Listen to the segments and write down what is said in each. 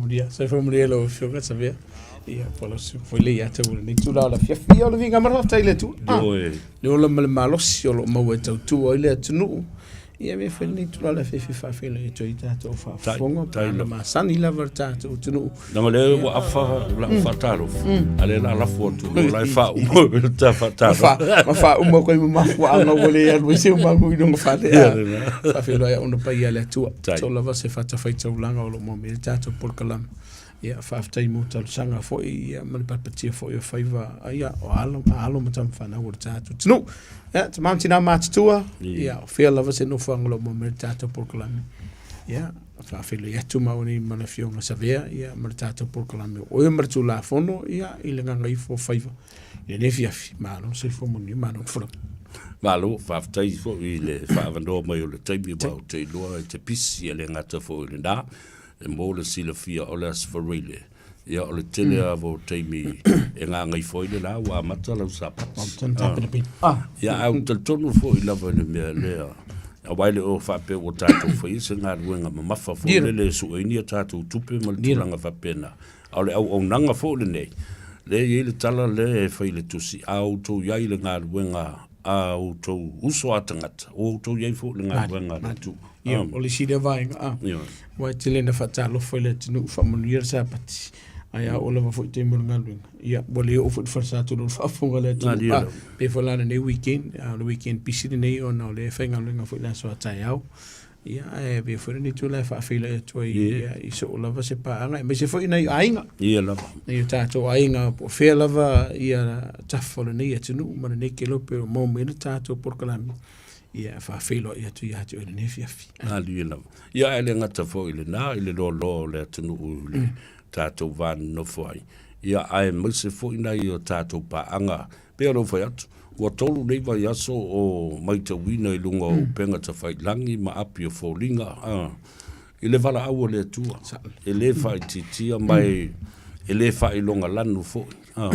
Manuia. Soifua manuia lau Afioga Savea. Ia, po o lau susuga foi le ia te au i lenei itula o le afiafi. Ia, o le viiga ma le faafetai i le Atua. Ah, Ioe. le ola ma le malosi o lo o maua e tautua ai le atunuu. Ia, avea foi lenei itula o le afiafi e faafeiloai atu ai i tatou faafofoga, Tai- tai pa na masani lava le tatou atunuu. Leaga o lea ua afa lau faatalofa, a o lea o le a lafo atu loa la e faauma ai le ta faatalofa. Ma faauma koe ma mafuaaga ua le alu ai se umagu i luga fale. Ia lena. Faafeiloai au ona paia a le Atua. Tai. So lava se fatafaitaulaga o lo o maua mai ai le tatou polokalame. Ia, faafetai mo talosaga foi ia, ma le papatia foi o faiva ia, o alo, alo ma tamafanau o le tatou atunuu. Ia, tama ma tina matutua, ia, o fea lava se nofoaga o lo o maua mai le tatou polokalame. Ia, faafeiloai atu maua nei ma le Afioga Savea, ia, ma le tatou polokalame o Oe ma le Tulafono, ia, i le gagaifo o faiva i lenei afiafi. Malo le soifua manuia, malo le folau. Malo, faafetai foi i le faaavanoa mai o le taimi aua ou te iloa e te pisi e le gata foi i lena. E mo le silafia o le Aso Faraile, ia o le tele lava o taimi e gagaifo ai le la ua amata lau Sapati. Ia ae ou te talitonu foi lava i le mea lea, aua e le o faapea ua tatou faia se galuega mamafa foi lele e sueina a tatou tupe ma le tulaga faapena. A o le auaunaga foi lenei, lea e i ai le tala lea e fai i le tusi, a outou i ai i le galuega a outou uso a tagata, ua outou i ai foi i le galuega a le Atua. Ia, o le isi lea vaega, a, aua e tele ina faatalofa i le atunuu, faamanuia le Sapati, ae a oo lava foi i taimi o le galuega, ia, ua le oo foi i le falesa tonu o le faafofoga a le atunuu. A, pei foi la lenei weekend, a o le weekend pisi lenei ona o lea e faigaluega foi i le aso a taeao. Ia, ae avea foi lenei itula e faafeiloai atu ai ia, i soo lava se paaga, aemaise foi nai aiga. Ia lava. Nai o tatou aiga, po o fea lava ia tafa o lenei atunuu ma lenei kelope o maua mai ai le tatou polokalame, ia e faafeiloai atu ia te oe i lenei afiafi. Malie lava. Ia ae le gata foi i lena, i le loaloa o le atunuu i le tatou va nonofo ai. Ia aemaise foi nai o tatou paaga, pei ona ou fai atu, ua tolu nei vaiaso o matauina i luga o upega tafailagi ma api o foliga, a, i le valaau a le Atua. E le faaitiitia ma e le faailoga lanu foi. A,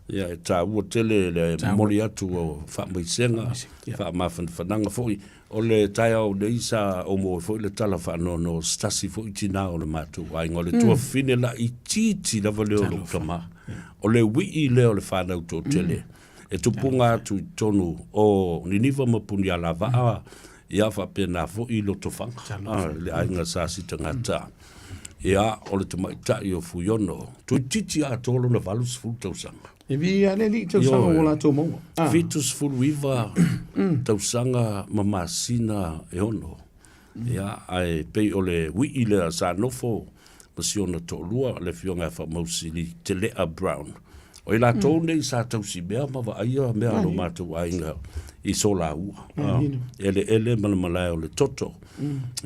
ia e taua tele le momoli atu o faamaisega, faamafanafanaga foi. O le taeao nei sa omo ai foi le tala faanoanoa o se tasi foi tina o le matou aiga, o le tuafafine laitiiti lava lea o lou tama. O le uii lea o le fanau toatele e tupuga atu i totonu o Niniva ma Punialavaa, ia faapena foi Lotofaga, le aiga Sa Sitagata. Ia, o le tamaitai o Fuiono, toeitiiti atoa lona 80 tausaga. E vi a le alii tausaga ua latou maua. Ah. 79 tausaga ma masina e ono. Ia, ae pei o le uii lea sa nofo ma si ona toalua, le afioga ia Faamausili Telea Brown. O i latou nei sa tausimea ma vaaia mea a lo matou aiga i Solaua. Ah, eleele ma le malae o le toto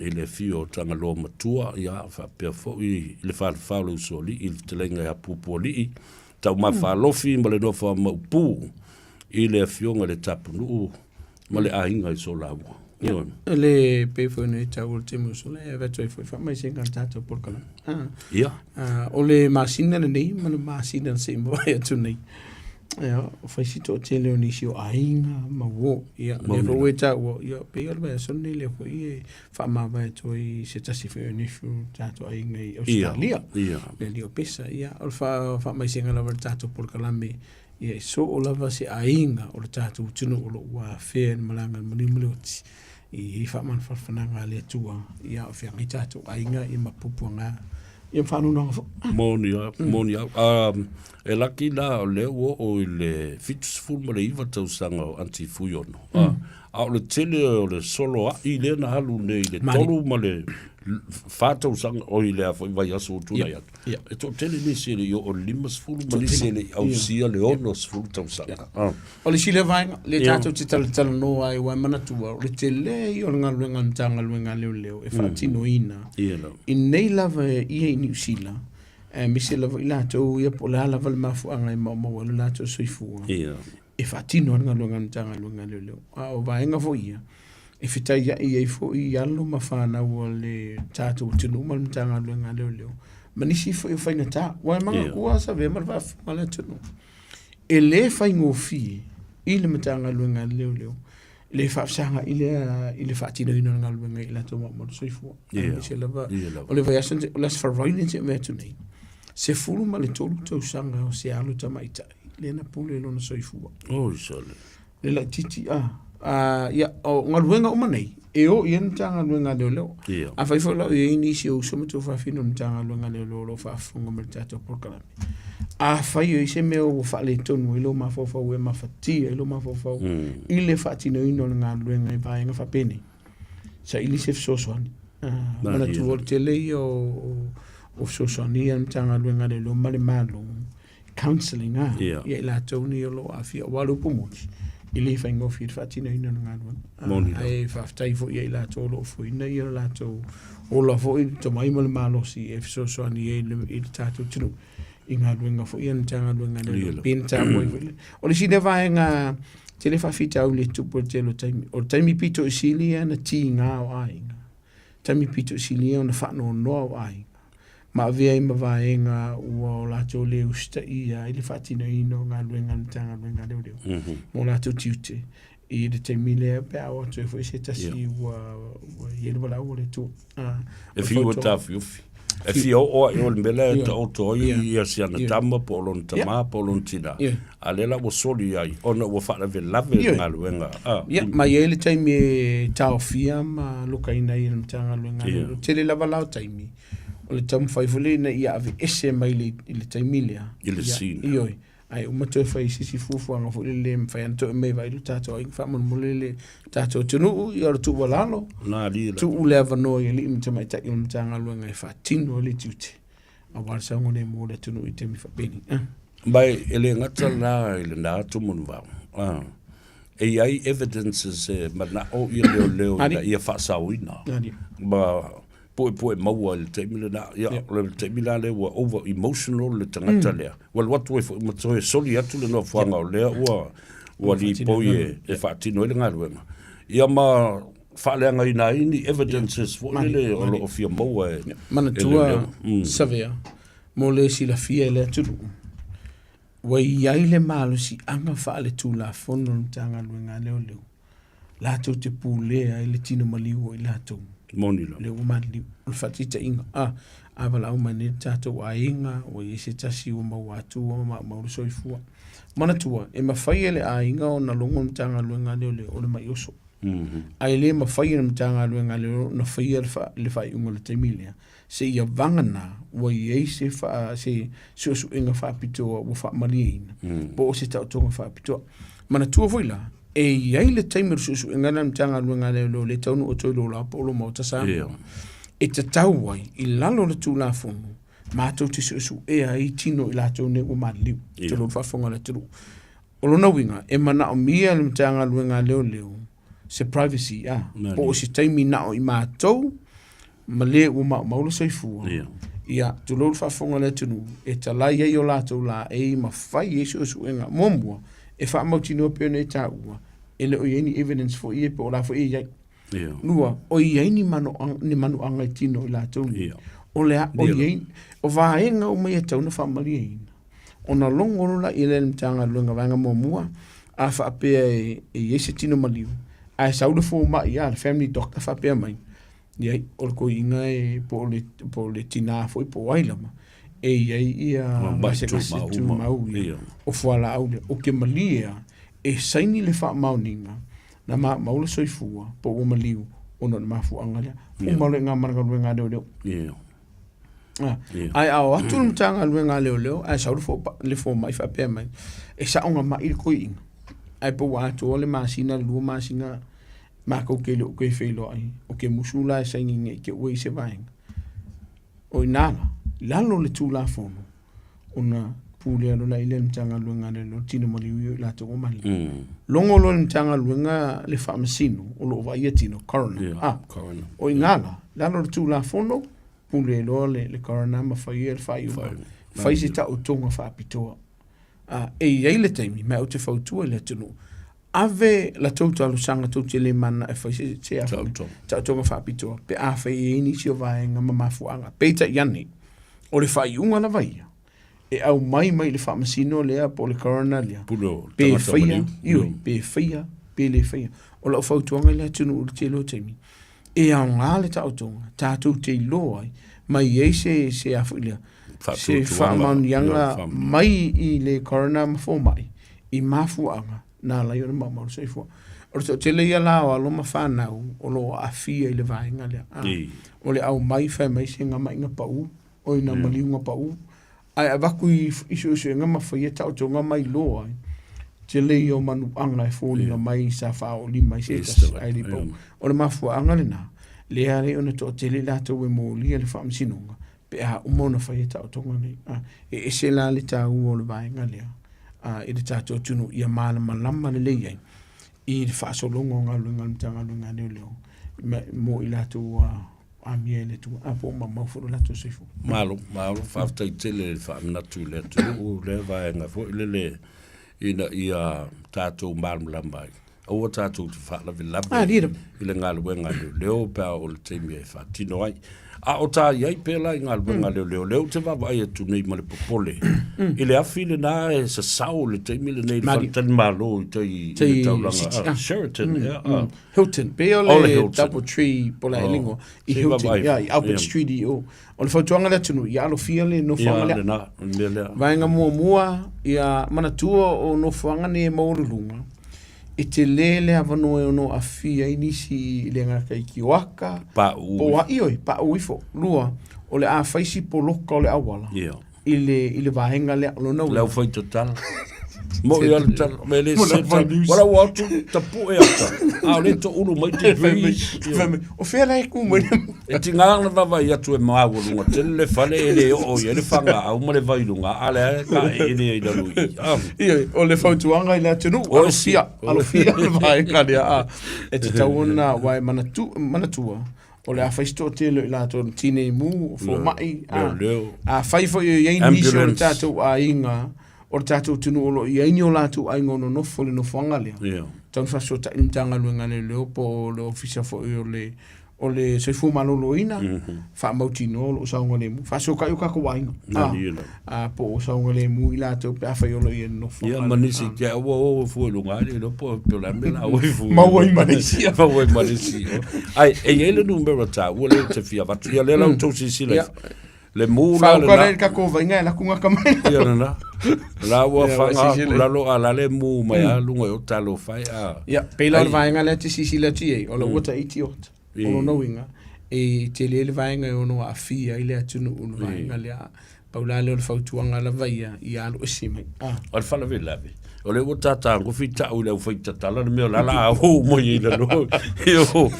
i le afio o Tagaloa Matua, ia, faapea foi i le falefa o le Usoalii, le fetalaiga ia Puapualii, Taumafalofi ma le nofo a Maopu i le afioga i le Tapunuu ma le aiga i Solaua. Ia, le pei foi ona e taua le taimi ua sola, e avatu ai foi faamaisega i le tatou polokalame. Ah, Ia. Ah, o le masina lenei ma le masina na se i mavae atu nei, ia, o fai si toatele o nisi o aiga ma uo. Ia, lea foi ua e taua, ia, pei o le vaiaso lenei lea foi e faamavae atu ai se tasi foi o nephew o tatou aiga i Ausetalia. Ia. Le alii o Pesa. Ia, o le faamaisega lava i le tatou polokalame, ia e soo lava se aiga o le tatou atunuu o lo o ua afea i le malaga a le maliu ma le oti i ai faamafanafanaga a le Atua, ia o feagai tatou aiga ia ma puapuaga ia ma faanoanoaga foi. Moni lava, moni lava. E laki la o lea ua oo i le 79 tausaga o Aunty Fuiono. A o le tele o le soloai lea na alu nei i le 3 ma le 4 tausaga, oi le a foi vaiaso ua tulai atu. E toatele nisi e le i oo i le 50 ma nisi e le i ausia le 60 tausaga. O le isi lea vaega, lea tatou te talatalanoa ai, aua e manatua, o le tele ia o le galuega a le Matagaluega a Leoleo e faatinoina i nei lava ia i Niu Sila, aemaise lava i latou ia po o le a lava le mafuaaga e maumau ai lo latou soifua. E faatino ai le galuega a le Matagaluega a Leoleo. A o vaega foi ia, e fetaiai ai foi alo ma fanau a le tatou atunuu ma le Matagaluega a Leoleo ma nisi foi o faigata. Ua e manatua Savea ma le faafofoga a le atunuu, e le faigofie i le Matagaluega a Leoleo. le faafesagai lea i le faatinoina o le galuega i latou maumau le soifua. Aemaise lava o le vaiaso o le Aso Faraile na tea atu nei, 13 tausaga o se alo tamaitai lea na pule i lona soifua. Oi sole. Le laitiiti a. Ia, o galuega uma nei, e o i ai le Matagaluega a Leoleo. Afai foi la o i ai nisi o uso ma tuafafine o le Matagaluega a Leoleo o lo o faafofoga mai i le tatou polokalame, afai o i ai se mea ua faaletonu ai lou mafaufau e mafatia ai lou mafaufau i le faatinoina o le galuega i vaega faapenei, saili se fesoasoani. Manatua o le tele ia o fesoasoani ia a le Matagaluega a Leoleo ma le Malo, counselling a ia i latou nei o lo o aafia, aua o le upu moni, e le faigofie le faatinoina o le galuega. Ae faafetai foi ia i latou o lo o foeina ia latou ola foi le tomai ma le malosi e fesoasoani ai i le tatou atunuu i galuega foi ia a le Matagaluega a Leoleo. Pe na taua ai foi le... O le isi lea vaega tele faafitauli e tupu i le tele o taimi, o le taimi pito i sili ia na tiga o aiga, taimi pito i sili ia ona faanoanoa o aiga, ma avea ai ma vaega ua o latou le usitaia ai le faatinoina o galuega a le Matagaluega a Leoleo ma o latou tiute i le taimi lea pe a oo atu ai foi se tasi ua i ai le valaau a le Atua. E fiu e taofiofi. E fia oo ai o le mea lea e taoto ai ia si ana tama po o lona tama po o lona tina. A lea la ua soli ai ona ua faalavelave le galuega. Ia, ma e i ai le taimi e taofia ma lokaina ai e le Matagaluega a Leoleo. Tele lava la o taimi o le taumafai foi lea ina ia aveese mai i le taimi lea. I le scene. Ioe. Ae uma toe fai se isi fuafuaga foi lele e mafai ona toe aumai e vaai lo tatou aiga faamolemole le tatou atunuu, ia o le tuualalo, tuu le avanoa i alii ma tamaitai o le Matagaluega e faatino ai le tiute aua le saogalemu o le atunuu i taimi faapenei. Ma e le gata la i lena atu manuvao, e i ai evidences e manao ia leoleo ina ia faasaoina ma puepue maua i le taimi lena. Ia, o le taimi la lea ua over emotional le tagata lea. Ua alu atu ai foi ma toe soli atu le nofoaga o lea ua ua lipoi e, e faatino ai le galuega. Ia ma faaleagaina ai ni evidences foi lele o lo o fia maua e Manatua Savea, mo le silafia e le atunuu, ua i ai le malosiaga faaletulafono o le Matagaluega a Leoleo latou te pulea ai le tino maliu o i latou. Moni lava. Lea ua maliliu. O le faataitaiga, a, a valaau mai nei le tatou aiga, ua i ai se tasi ua maua atu ua maumau le soifua. Manatua, e mafai e le aiga ona logo le Matagaluega a Leoleo o le mai oso. Ae le mafai e le Matagaluega a Leoleo ona faia le faaiuga i le taimi lea, seia vagana ua i ai se, se suesuega faapitoa ua faamalieina, po o se taotoga faapitoa. Manatua foi la, e i ai le taimi o le suesuega lea a le Matagaluega a Leoleo lea e taunuu atu ai i lou la po o lou Maota Samoa, e tatau ai i lalo o le Tulafono matou te suesuea ai tino i latou nei ua maliliu, tulou le faafofoga a le atunuu. O lona uiga, e manaomia e le Matagaluega a Leoleo se privacy, a, po o se taimi na o i matou ma le ua maumau le soifua. Ia, tulou le faafofoga a le atunuu, e talai ai o latou laei ma fai ai suesuega. Muamua, e faamautinoa pei ona e taua, e le o i ai ni evidence foi ia po o la foi e i ai. Lua, o i ai ni manuaga i tino o i latou nei. O le a, o i ai, o vaega uma ia e tatau ona faamalieina. Ona logo loa lea i le Matagaluega vaega muamua, a faapea e i ai se tino maliu, ae sau le fomai a le family doctor faapea mai, ia, o le toeaina e po o le tina foi po o ai lava, e i ai ia gasegase tumau ia, o fualaau lea. Ou te malie lava e saini le faamaoniga na maumau le soifua po ua maliu ona o le mafuaaga lea. Uma loa i ina ma le galuega a leoleo. Ae a o atu le Matagaluega a Leoleo ae sau le fomai faapea mai, e sao na mai le toeaina, ae pe ua atoa le masina, le 2 masina matou te le o toe feiloai, ou te musu la e saini ne i te i ua i ai se vaega. O i ina la, i lalo o le Tulafono, ona pulea loa lea e le Matagaluega a Leoleo le tino maliu ia o i latou ua maliliu. Logo loa e le Matagaluega le faamasino o lo o vaaia tino, coroner. O i ina la, i lalo o le Tulafono, pule loa le coroner ma fai le faaiuga, fai se taotoga faapitoa. E i ai le taimi, ma ou te fautua i le atunuu, ave la tou talosaga tou te le mananao e fai se taotoga faapitoa pe afai e i ai nisi o vaega ma mafuaaga. Peitai ane, o le faaiuga lava ia, e aumai mai le faamasino lea po o le coroner lea, pe faia, ioe, pe faia. pe le faia. O lau fautuaga i le atunuu i le tele o taimi, e aoga le taotoga tatou te iloa ai ma i ai se se a foi lea se faamaoniaga mai i le coroner ma fomai i mafuaaga na ala ai ona maumau le soifua. O le toatele ia la o alo ma fanau o lo o aafia i le vaega lea. O le aumai fai mai se gamaiga pau, oi na maliuga pau, Ae avatu i suesuega ma faia taotoga ma iloa ai, tele ia o manuaga e foliga mai sa faaoolima ai se tasi ae le i pau. O le mafuaaga lena, lea ala ai ona toatele i latou e molia le faamasinoga pe a uma ona faia taotoga nei. E ese la le taua o le vaega lea i le tatou atunuu ia malamalama lelei ai i le faasologa o galuega a le Matagaluega a Leoleo mo i latou ua amia e le Atua, a po o maumau foi lo latou soifua. Malo, malo, faafetai tele i le faamanatu i le atunuu lea vaega foi lele ina ia tatou malamalama ai. Aua tatou te faalavelave ah, i le galuega a leoleo pe a oo i le taimi e faatino ai. A o ta i ai pea la i galuega a leoleo, lea ou te vaavaai atu nei ma le popole i le afi lena e sasao i le taimi lenei i le faletalimalo i tai i le taulaga ah, Sheraton. Yeah, ah. Hilton, pei o le Double Tree po o le a le igoa, i Hilton, yeah, i Albert Street i o. O le fautuaga le atunuu, ia alofia le nofoaga lea. Lena, o le mea lea. Vaega muamua, ia manatua o nofoaga nei e maualuluga, e tele le avanoa e ono aafia ai nisi i le gata i kioaka, Paʻu. po o a, ioe, paʻu ifo. Lua, o le a fai si poloka o le auala. Yeah. i le, i le vaega lea. O lona uiga. Le aufai tatala. Mo i ala tala, me le se tala. Wala ua atu, tapu'e ata. A o le to ulu mai te breeze. O fea la e ku mai. E tinga na vaavaai atu e maualuga tele le fale e le oo i ai le fagaau ma le vai i luga, a lea e taeele ai i lalo i i. Ah. Ioe, o le fautuaga i le atunuu, alofia, alofia le vaega lea. Ah. E tatau ona, aua e manatu, manatua, O le a fai se toatele o i latou o tinei mu, o fomai, a, a fai foi o i ai nisi o le tatou aiga, o le tatou atunuu o lo o i ai ni o latou aiga o nonofo i le nofoaga lea. Yeah. Tatau ona faafesootai le Matagaluega a Leoleo po o le Ofisa foi o le o le Soifua Maloloina, mm -hmm. faamautinoa o lo o saogalemu. Faafesootai o tatou aiga. A, po o saogalemu i latou pe afai o lo o i ai le nofoaga. Ia, ma nisi te ua o fua i luga ai, le iloa po o le a mea la o i fua. Maua i Malaysia. Maua i Malaysia. Ai, e i ai le numera taua lea ou te fia avatu. Ia lea la outou silasila Ia. Le mu la lena. Whaukara i ka vainga e laku ngaka mai. Ia lena. La ua whanga aku lalo a lale mu mai a lunga i o talo whai a. Ia, pei la o le vaega lea te silasila atu i ai, o la ua ta iti ota. O lona uiga, e tele le vaega e ono aafia ai le atunuu le vaega lea. Pau la lea o le fautuaga lava ia, ia alu ese mai. Ah. O le faalavelave, o lea ua tatagofi tau i le aufai tatala le mea o le ala a o mai ai lalo. Io,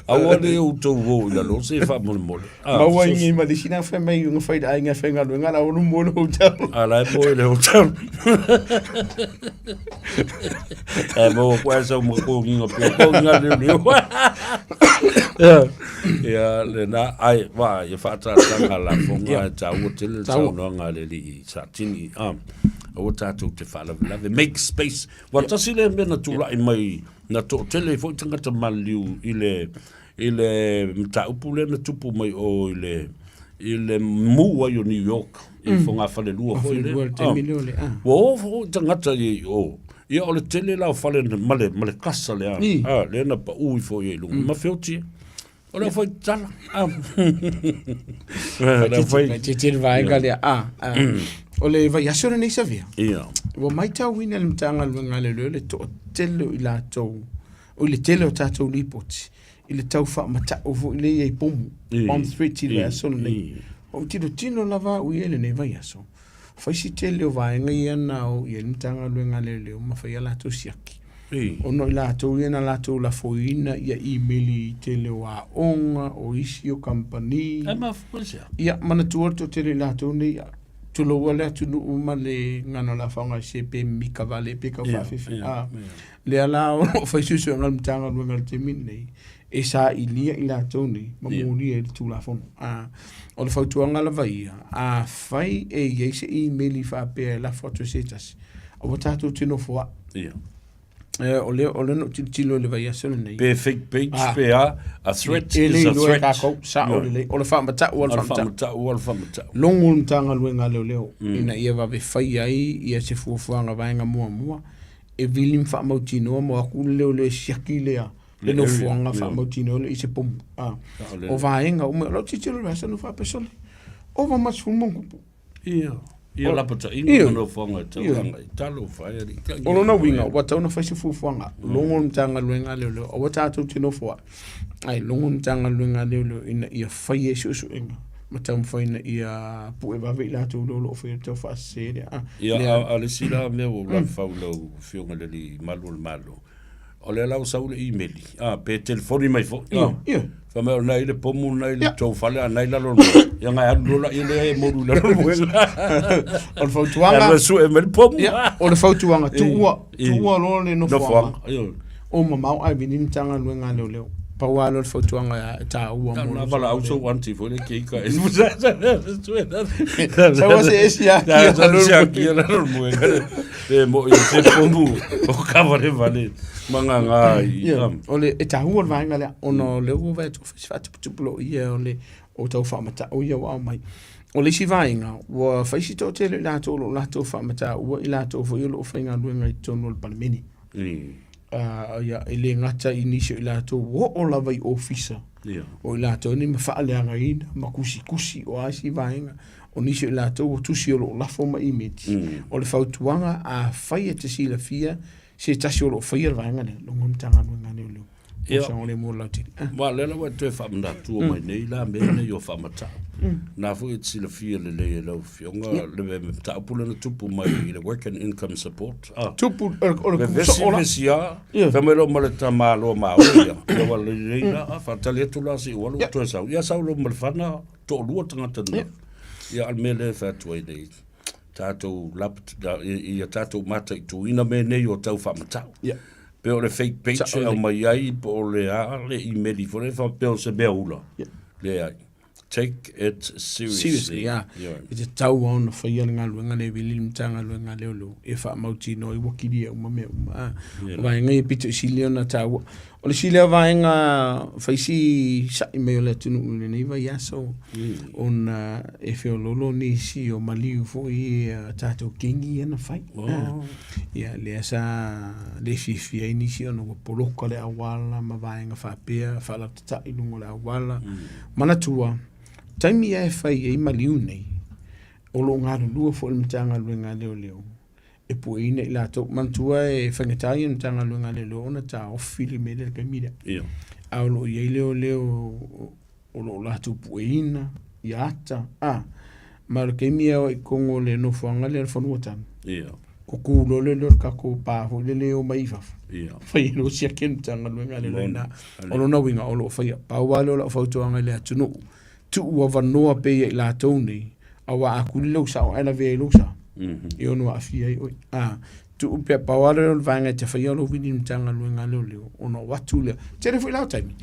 aua le outou o i lalo se faamolemole. Ah, Maua i ma le sina fai mai nga fai ai nga fai galuega la olu mo le hotel. A la e mo i le hotel. E mo ko esa mo ko nginga pe ko nginga le le. Ia le na ai wa ia whaatatanga la fonga e tāua tele le saunoaga a le alii Satini. Ah, aua tātou te faalavelave. Make space. Wa tasi le mea na tula'i mai na toatele ai foi tagata maliliu i le i le mataupu lea na tupu mai o i le i le mu ai o New York i mm. fogafalelua foi lea. Ah. Ua o foi tagata i o. Ia o le tele la o fale ma le ma le kasa lea. Ah, lea na paʻu ifo i luga. Ma feoti. O le foi tala. Ah. Le foi tete vaega lea. Ah, ah. O le vaiaso lenei Savia. Ia. Ua matauina le Matagaluega a Leoleo le toatele o i latou o le tele o tatou lipoti i le tau faamata'u foi lea i pomu, bomb threat i le vaiaso lenei. Ou tilotilo lava au i ai i lenei vaiaso, fai si tele o vaega ia na o i ai le Matagaluega a Leoleo ma fai a latou siaki. Ona o i latou ia na latou lafoina ia imeli i tele o aoga, o isi o kamupani. E mafua i se a? Ia, manatua le toatele o i latou nei, tuloua le atunuu ma le gagana o le a faaaoga e se pe mika vale pe tau faafefe. Lea la o lo o fai suesuega a le Matagaluega i le taimi lenei e sailia i latou nei ma molia i le Tulafono. A, o le fautuaga lava ia, afai e i ai se imeli faapea e lafo atu e se tasi, aua tatou te nofoa'i. Ia. E, o lea, o lea na ou tilotilo i le vaiaso lenei. Pe fake page, ah. pe a, a threat e is a threat. Kākou, sao lelei. O le faamata'u a le faamata'u. O le faamata'u a le faamata'u. Logo le Matagaluega a Leoleo, ina ia vave fai ai ia se fuafuaga vaega muamua. E vili ma faamautinoa ma o atu le leoleo e siaki lea le nofoaga faamautinoa lea i se pomu. A, o vaega uma, o lau tilotilo i le vaiaso na faapea, sole, ova ma le 10 ma ona tupu. Ia, ia lapataiga ma nofoaga e tatau ona agai. Talofa e alii. O lona uiga, ua tatau ona fai se fuafuaga, logo le Matagaluega a Leoleo, aua tatou te nofo ai, ae logo le Matagaluega a Leoleo ina ia faia ai suesuega ma taumafai ina ia pue vave i latou lea o lo o faia le taufaasese lea. Ah, Ia, a, a le isi la mea ua ou lavafau i lau Afioga i le Alii Malu o le Malo, o lea la ua sau le imeli, a, pe telefoni mai foi, a, Ia, fai mai o lena i le pomu lena i le tou fale, a na i lalo o le moega. Ia, na e alu loa laia lea e molu i lalo o le moega. O le fautuaga. Alu e sue mai le pomu. Ia, o le fautuaga, tuua, tuua loa le nofoaga. Nofoaga, O mamao ae vili le Matagaluega a Leoleo. Pau lava lea o le fautuaga e taua mo le valaau sou aunty foi le keika. Sau se esi a kia. Sau se kia la lo moega. Pe mo i se pomu o kavale vale manganga i. O le e taua le vaega lea ona o lea ua vaai atu se faatuputupu lo ia o le o tau faamatau ia ua aumai. O le isi vaega ua fai si toatele i latou o lo o latou faamataua i latou foi o lo o faigaluega i totonu o le Palemene. Ia, e le gata i nisi o i latou ua oo lava i ofisa o i latou nei ma faaleagaina ma tusitusi o a isi vaega o nisi o i latou ua tusi o lo o lafo mai imeli. O le fautuaga, afai e te silafia se tasi o lo o faia le vaega lea, logo le Matagaluega a Leoleo. Ia. Saogalemu le lautele. Ah. Aua o lea la ua e toe faamanatua mai nei la mea nei o faamatau. Na foi e te silafia lelei e lau Afioga le mataupu lea na tupu mai i le Work and Income Support. Ah. Tupu, o le Vevesi, soo la. vevesi lava. Ia. Fai mai loa ma le tamaloa maoli ia. Ia ua lelei la, ah, faatali atu la se i ou alu ou toe sau. Ia sau loa ma le fana, toalua tagata na. Ia a o le mea lea e fai atu ai nei, tatou lap, ia tatou mataituina mea nei o tau faamatau. Ia. Pe o le fake page e aumai ai, po o le a le email foi lea faapea o se mea ula. Ia. Leai. Take it seriously. Seriously, ia. Ia. E tatau lava ona faia le galuega lea e vili le Matagaluega a Leoleo e faamautinoa ai ua kilia uma mea uma. A, o vaega ia pito i sili ona taua. O le isi lea vaega fai si sa'i mai o le atunuu i lenei vaiaso, ona e feoloolo nisi o maliu foi a tatou kengi ia na fai. Ia, lea sa le fiafia ai nisi ona ua poloka le auala ma vaega faapea, faalautata'i i luga o le auala. Manatua, taimi lava e fai ai maliu nei, o lo o galulue foi le Matagaluega a Leoleo e pueina i latou. Manatua e faigata ia le Matagaluega a Leoleo ona taofi le mea lea i le taimi lea. Ia. A o lo o i ai leoleo o lo o latou pueina ia ata, a, ma o le taimi e o ai i totonu o le nofoaga lea o le fanua tanu. Ia. Kuku loa le lea o le tatou pa foi lele e omai i fafo. Ia. Fai ai loa siaki le Matagaluega a Leoleo i ina. O lona uiga o lo o faia. Pau lava lea o lau fautuaga i le atunuu, tuu avanoa pea ia i latou nei, aua a kuli lou sao ae lavea ai lou sa, e ono aafia ai oe. A, tuu pea, pau lava lea o le vaega e te faia lou vili i le Matagaluega a Leoleo, ona o atu lea. Tele foi la o taimi.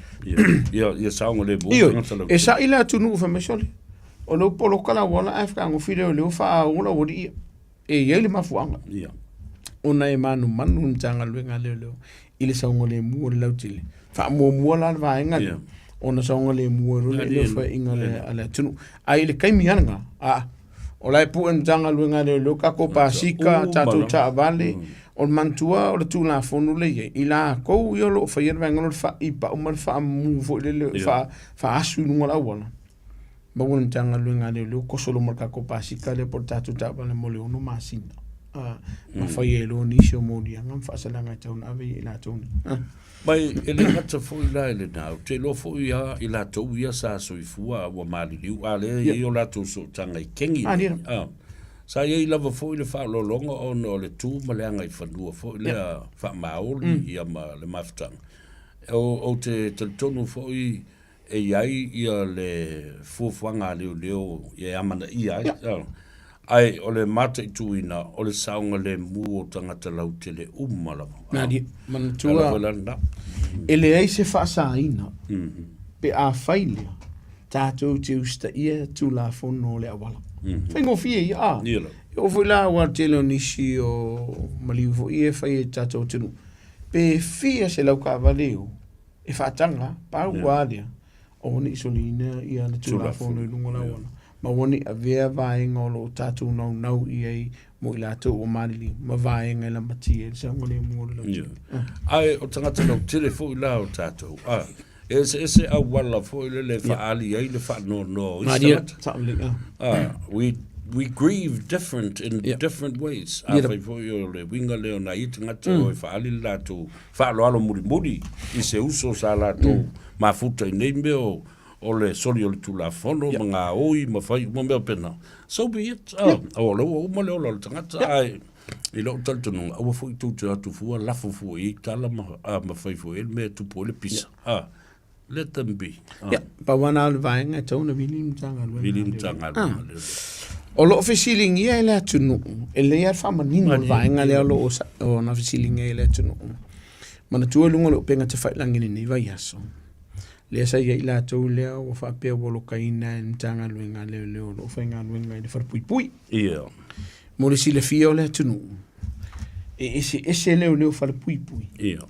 Ia, ia saogalemu Ioe, tagata e sa'i le atunuu fai mai, sole, o lea ua poloka le auala ae fetagofi leoleo faaola aualii ia. E i ai le mafuaaga. Ia. Ona e manumanu le Matagaluega a Leoleo i le saogalemu o le lautele. Faamuamua la le vaega lea, ona saogalemu ai loa lea i le faiga a le atunuu. Ae i le taimi lava lena, a, o la e pue le Matagaluega a Leoleo tatou pasika, tatou taavale, o le manatua o le Tulafono lea e i ai, i latou ia o lo o faia le vaega lea o le faaipau ma le faamumu foi lele, faaasu i luga o le auala, maua le Matagaluega a Leoleo toso loa ma le tatou pasika lea po o le tatou taavale mo le 6 masina. A, ma fai ai loa nisi o moliaga ma faasalaga e tatau ona ave i latou nei. Ah. Ma e le gata foi la i lena, ou te iloa foi lava i latou ia sa soifua a ua maliliu, a lea e i ai o latou sootaga i kegi nei. Ah, sa i ai lava foi le faaoloologa ona o le tu ma le agaifanua foi lea faamaoli ia ma le mafutaga. Ou te talitonu foi e i ai ia le fuafuaga a leoleo e amanaia ai. Yeah. Ae o le mataituina o le saogalemu o tagata lautele uma lava. Nani, manatua, e leai se faasaina pe a fai lea, tatou te usitaia Tulafono o le auala. Faigofie ia, a. E oo foi la aua o le tele o nisi o maliu foi ia e fai e le tatou atunuu, pe fia selau taavale e o, e faataga, pau lava lea, aua ne i soliina ia le Tulafono i luga o le auala. Ma ua ne i avea vaega o lo o tatou naunau i ai mo i latou ua maliliu ma vaega e lamatia ai le saogalemu o le lautele. Ae o tagata lautele foi la o tatou, a, e eseese auala foi lele e faaali ai le faanoanoa o isi tagata. A, we, we grieve different in different ways. Afai foi o le uiga lea o nai tagata o e faaali le latou faaaloalo mulimuli i se uso sa latou mafuta i nei mea o o le soli o le Tulafono ma gaoi ma fai uma mea faapena. So be it. Ah, o lea ua uma le ola o le tagata, ae i lou talitonuga, aua foi tou te o atu fua, lafo fua i ai tala ma, ah, ma fai foi i ai le mea e tupu ai le pisa. Ah, let them be. Ah. Ia, pau lava na o le vaega e tatau ona vili le Matagaluega. Vili le Matagaluega. Ah. O lo o fesiligia e le atunuu, e lelei lava le faamanino o le vaega lea o lo o na fesiligia e le atunuu. Manatua i luga o le upega tafailagi i lenei vaiaso, lea sa i ai latou lea ua faapea ua lokaina e le Matagaluega a Leoleo o lo o faigaluega i le falepuipui. Ia. Mo le silafia o le atunuu, e eseese leoleo falepuipui. Ia.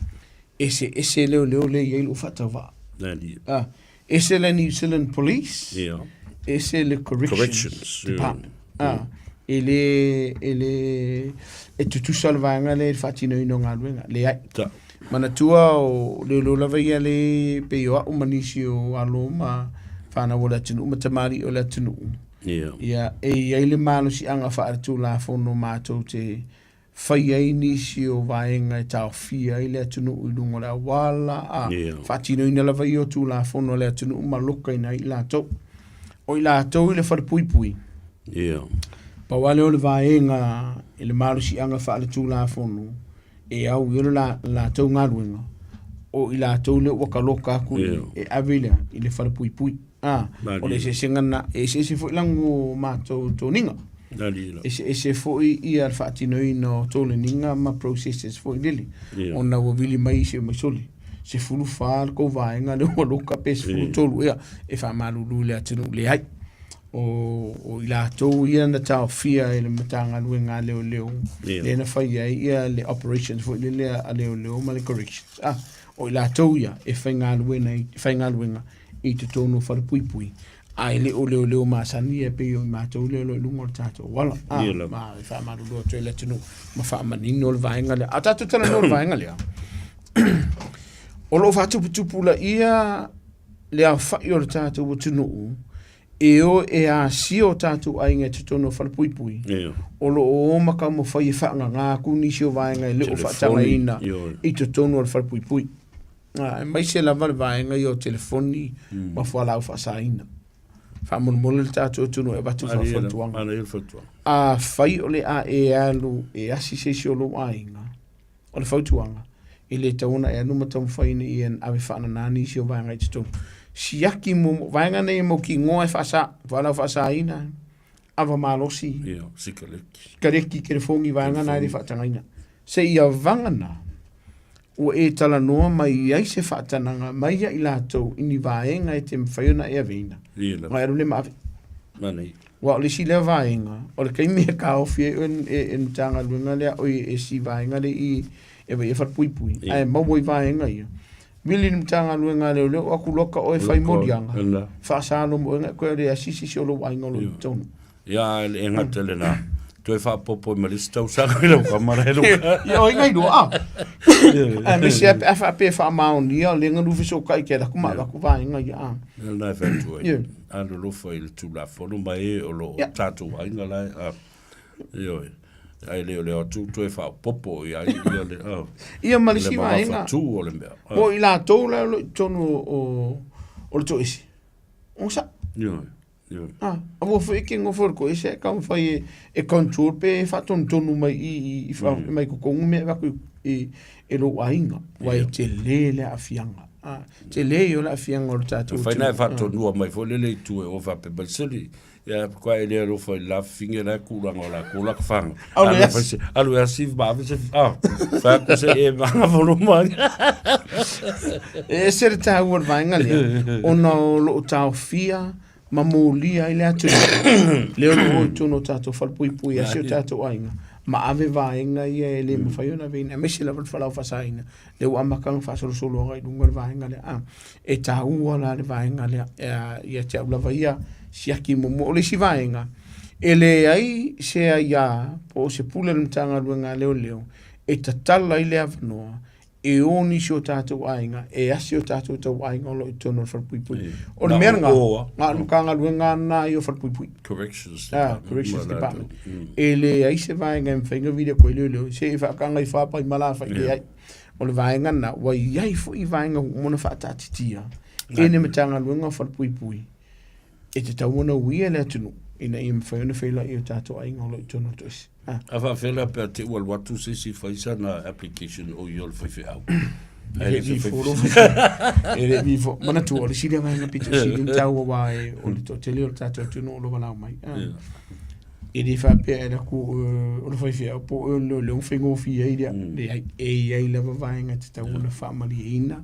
Eseese leoleo lea e i ai lou faatauvaa. Nani. Ah, ese le New Zealand Police. Ia. Ese le Corrections, Corrections Department. Ah, e le, e le, e tutusa le vaega lea i le faatinoina o galuega. Leai. Ta. Manatua o leoleo lava ia le pei o au ma nisi o alo ma fanau o le atunuu ma tamalii o le atunuu. Ia. Ia, e i ai le malosiaga faaletulafono matou te fai ai nisi o vaega e taofia ai le atunuu i luga o le auala, a faatinoina lava ia o tulafono a le atunuu ma lokaina ai i latou. O i latou i le falepuipui, pau lava lea o le vaega i le malosiaga faaletulafono e au i ai le latou galuega, o i latou lea ua taloka atu e ave i le falepuipui. A, o le eseesega lena. E eseese foi la o matou toniga. Eseese foi ia le faatinoina o toleniga ma processes foi lele. Ona ua vili mai isi e omai sole. 14 le tou vaega lea ua loka pe 13 ea e faamalulu i le atunuu. Leai. O i latou ia na taofia e le Matagaluega a Leoleo lea na fai ai ia le operations foi lele a Leoleo ma le corrections. A, o i latou ia e faigaluega i totonu o falepuipui, ae le o leoleo masani ia pei o i matou lea o lo o i luga o le tatou auala. A, Ia lava. ma e faamalulu atu ai le atunuu ma faamanino le vaega lea. A tatou talanoa i le vaega lea, o lo o faatuputupulaia le aofai o le tatou atunuu e o e asia o tatou aiga i totonu o falepuipui, Ia. o lo o o ma taumafai e faagaga atu nisi o vaega e le o Telefoni, faatagaina ioe. i totonu o le falepuipui. Aemaise lava le vaega ia o telefoni ma fualaau faasaina. Faamolemole le tatou atunuu e avatu faafautuaga. Afai o le a e alu e asi se isi o lou aiga, o le fautuaga, e le tatau ona e alu ma taumafai ina ia ave faanana nisi o vaega i totonu. Siaki muamua, vaega nei e mautinoa e faasa, fualaau faasaina, ava malosi, Ia, sikaleki. sikaleki, telefoni, vaega na e le faatagaina. Seia vagana ua e talanoa mai ai se faatanaga mai ia i latou i ni vaega e te mafai ona e aveina. Ia lava. Ona e alu lea ma ave. Manaia. Aua o le isi lea vaega, o le taimi e taofi ai oe e le Matagaluega lea, oi e si vaega lea i e vaai ai falepuipui, Ia. ae maua i vaega ia. Vili le Matagaluega a Leoleo, o atu loa ka oe fai moliaga, faasalo mo oe na e toe alu e asi se isi o lou aiga o lo o i totonu. Ia, ae le gata i lena, toe faaopoopo ai ma le isi tausaga i lau tama la e lau Ia, o ai nai lua, a. Aemaise lava pe a faapea e faamaonia, o lea na lufesootai ke alu atu ma avatu vaega ia, a. Ia lena e fai atu ai, alolofa i le Tulafono ma e o lo o tatou aiga la e, a. Ioe. Ae le o le atu toe faaopoopo i ai ia le, a. Ia ma le isi vaega. Le mamafatu o le mea. Mo i latou la o lo o i totonu o le toese, onosai. Ioe. Ioe. A, aua foi e ke nofo i le toese ae taumafai e, e control pe faatonutonu mai i, i, i fa, mai totonu mea e avatu i, e lou aiga. Aua e tele le aafiaga. A, tele ia o le aafiaga o le tatou Fai na e atunuu. faatonua mai foi lele i tua e o faapea mai, sili, ia kwa e le alofa i la fafine la e kulaga o la kula ka whanga. Alu e Alu asi. Alu e asi ma ave se, ah, whai aku se e manga mai. E ese le taua o le vaega lea, ona o loo taofia ma molia ai le atunuu, lea o loo i totonu o tatou falepuipui a si o tatou aiga, ma ave vaega ia e le mafai ona aveina, aemaise lava le fualaau faasaina, lea ua amata ona faasolosolo agai i luga le vaega lea. A, e taua la le vaega lea, ia te au lava ia, siaki muamua. O le isi vaega, e leai se aiā po o se pule a le Matagaluega a Leoleo e tatala ai le avanoa e o nisi o tatou aiga e asi o tatou tauaiga o lo o i totonu o le falepuipui. O le mea lena, na o le Matagaluega lena ia o falepuipui. Corrections ah, Department. Corrections Department. E leai se vaega e mafai ona vili atu ai leoleo, se i faataga i faapai ma la fai leai. O le vaega lena, ua i ai foi vaega ua uma ona faataatitia e le Matagaluega o Falepuipui e tatau ona uia le atunuu ina ia mafai ona feiloai i o tatou aiga o lo o i totonu o le toese. Ah. A faafefea la pe a te i ua alu atu se isi fai sana application o ia o le faifeau. E le i fo e le i fo manatua o le isi lea vaega pito sili ona taua aua e o le toatele o le tatou atunuu o lo o valaau mai. Ah. E le faapea e alu atu o le faifeau po o le leoleo ma faigofie ai lea. Leai, e i ai lava vaega e tatau ona faamalieina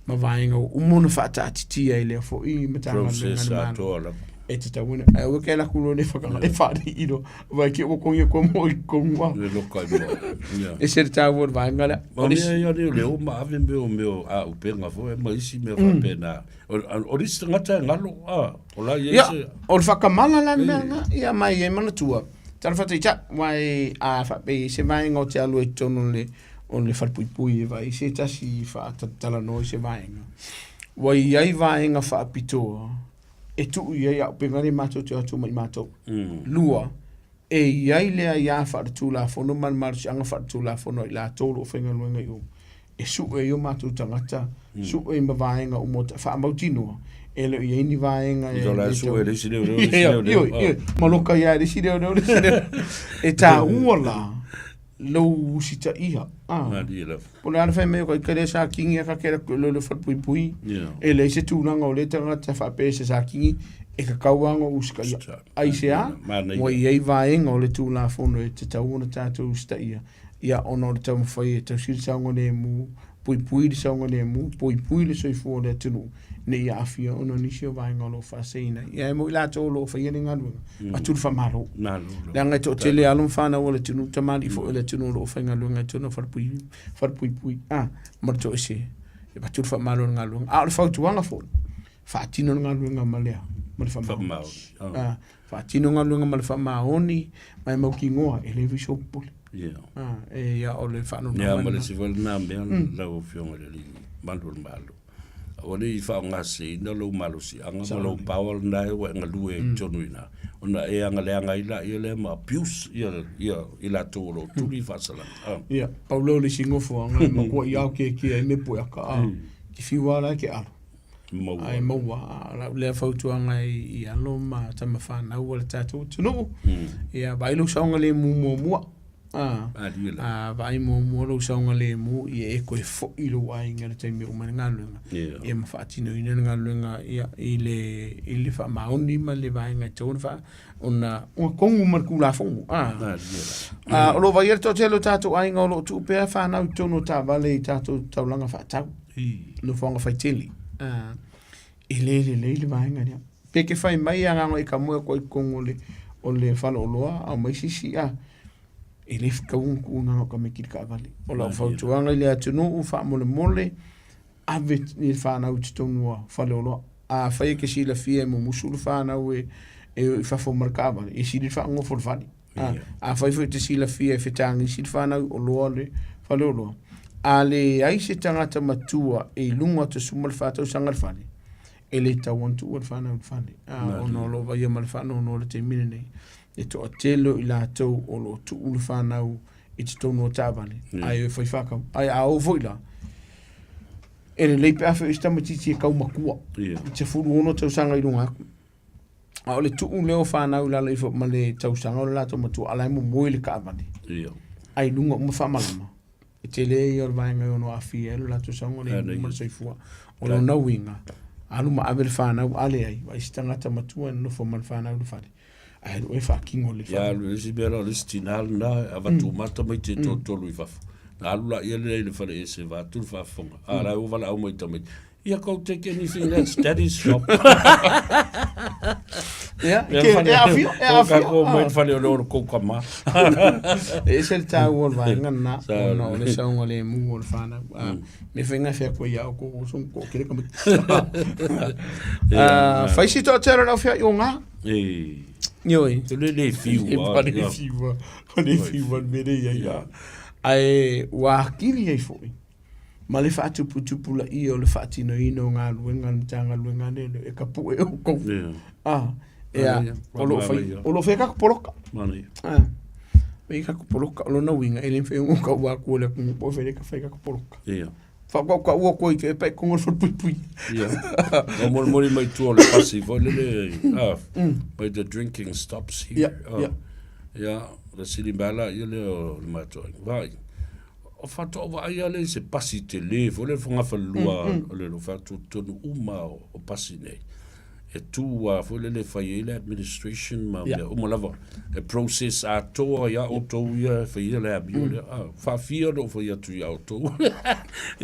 ma vaega ua uma ona faataatitia i lea foi Matagaluega a le Malo. E tatau ona, ae aua ke alu atu loa le whakanga, e whaarei i roa. Vai ke ua kongi koe mo i kongu a. Le loka i mua. Yeah. E se le tāua o le vaega lea. O mea ia leo leo ma ave mea o mea o a upenga foi ma isi mea faapena. O le isi tagata e galo, a, o la i ai se... O le whakamala la mea nga, ia mai e manatua. Tala whataita, wai a whapei se vaenga o te alu e tonu le o le whalepuipui e vai se tasi whaatatalanoa i se vaenga. Ua i ai vaenga whaapitoa e tuu i ai auupega nei matou te o atu ma i matou. Lua, e i ai le aiā faaletulafono ma le malosiaga faaletulafono a i latou o lo o faigaluega i o, e sue ai o matou tagata, sue ma vaega uma o faamautinoa, e le o i ai ni vaega e... I la sue le isi leoleo, le isi leoleo. Ioe, ma loka ia le isi leoleo, le isi leoleo. E tāua la, lou usitaia. Ah. Malie lava. Po o le a le fai mai o ka ika lea sa kingi a ka kera koe lole whalepuipui. Yeah. E lei se tūranga o le tangata whaapea se sa kingi e ka kauanga o usitaia. Ai se a, ua i ai vaega o le Tulafono e tatau ona tātou usitaia, ia ona o le taumafai e tausi le saogalemu, puipui le saogalemu, puipui le soifua o le atunuu, ne i aafia ona o nisi o vaega o lo o faaseseina ai. Ia e mo i latou o lo o faia le galuega, avatu le faamalo. Leaga e toatele alo ma fanau a le atunuu, tamalii foi o le atunuu o lo o faigaluega i totonu o falepuipui, a, ma le toese, e avatu le faamalo i le galuega. A o le fautuaga foi, faatino le galuega ma le, ma le faamaoni. Ah, faatino galuega ma le faamaoni, ma e mautinoa, e le foi se popole. Yeah. Ah, e ia o le faanoanoaga Yeah, ma le isi foi lena mea, lau Afioga i le Alii Malu o le Malo. Aua ne i faaaogaseseina lou malosiaga ma lou power lena e ua e galue ai i totonu i ina, ona e agaleaga ai laia lea ma abuse ia, ia i latou o lo o tuli faasalaga. Ah. Ia, pau lea o le isi nofoaga e matuai aokekia ai me pueaka, ah, te whiu lava la e ke alo. Maua. Ae maua, a lau lea fautuaga i, i alo ma tama whanau a le tātou atunuu. Ia, vaai lou saogalemu muamua. Ah, a vaai muamua lou saogalemu, ia e koe foi lou aiga i le taimi e uma ai le galuega. Yeah. Ia ma faatinoina le galuega ia, i le, i le faamaoni ma le vaega e tatau ona faa, ona ua kogu ma le Tulafono. Ah. Ah, o lo o vaai le toatele o tātou aiga o lo o tuu pea whanau i totonu o taavale i tātou taulaga faatau. Nofoaga faitele. Ah, e le lelei le vaega lea. Pe ke whai mai a ngā i ka moe koe i totonu o le, o le faleoloa, au mai sisi, ah, e le fitaua ku ngā ka me ki le kaavale. O lau fautuaga i le atunuu faamolemole, ave i le whanau i totonu o faleoloa. Afai e ke silafia e mumusu le whanau e, e o i fafo ma le kaavale, e sili le faagofo le fale. A, afai foi e te silafia e fetagisi le whanau o loa le faleoloa. A leai se tagata matua e i luga o te 14 tausaga le fale, e le tatau ona tuua le whanau i le fale. A, ona o lo o vaia ma le faanoanoa i le taimi lenei. E toatele o i latou o lo o tuu le whanau i totonu o taavale, ae e fai whakau. Ae a oo foi la, e lelei pe a fai o se tamaitiiti e kaumatua, i te 16 tausaga i luga atu. A o le tuu lea o whanau i lalo ifo ma le tausaga o le latou matua, a la e momoe le taavale. Ai luga uma faamalama. E tele ia o le vaega e ono aafia ai lo latou saogalemu ma le soifua. O lona uiga, alu ma ave le whanau, a leai, vaai se tagata matua e nonofo ma le whanau i le fale. Ae alu e faatino le Ia alu le isi mea la o le isi tinā lena e avatu mata mai te tolutolu i fafo. Na alu la ia lea i le fale ese vaeatu le faafofoga. A la e ua valaau mai tamaiti. Ia go take anything that's daddy's shop. Ia, ke, e awhio, e awhio. Ka ko mai whare o le oro kou kama. E ese le tāua o le vaenga na, ona o le saunga le mu o le whanau. Me whainga whea koe ia o ko o song ko kere kama. Whai si toa tera rau whea i o ngā. E. Ioi. Te le le whiu. E pa le whiu. Le whiu al mere ia ia. Ai, wā kiri ai foi. Ma le faatuputupulaia o le faatinoina o galuega a le Matagaluega a Leoleo e kapuʻe oukou. Ah, ea, o loo fai, o loo fai kaku poloka. Ah, fai kaku poloka, o lona uiga, e le mafai ona kaua atu o le atunuu po o fea le ka fai kaku poloka. Ia. Faakaukau atu ai e pae kongo le falepuipui. Ia. O molimoli mai tua o le pasi foi lele, ah, by the drinking stops here. Ia, ia. Ia, le sili mea la ia lea o le matou aiga. Vai. O faatoa vaai lava lea i se pasi tele foi lea le fogafalelua o le faatonutonu uma o pasi nei. E tū lava foi lele e fai ai le administration ma mea uma lava. E process atoa iā outou ia e faia le amio lea. A, faafia ona ou fai atu iā outou.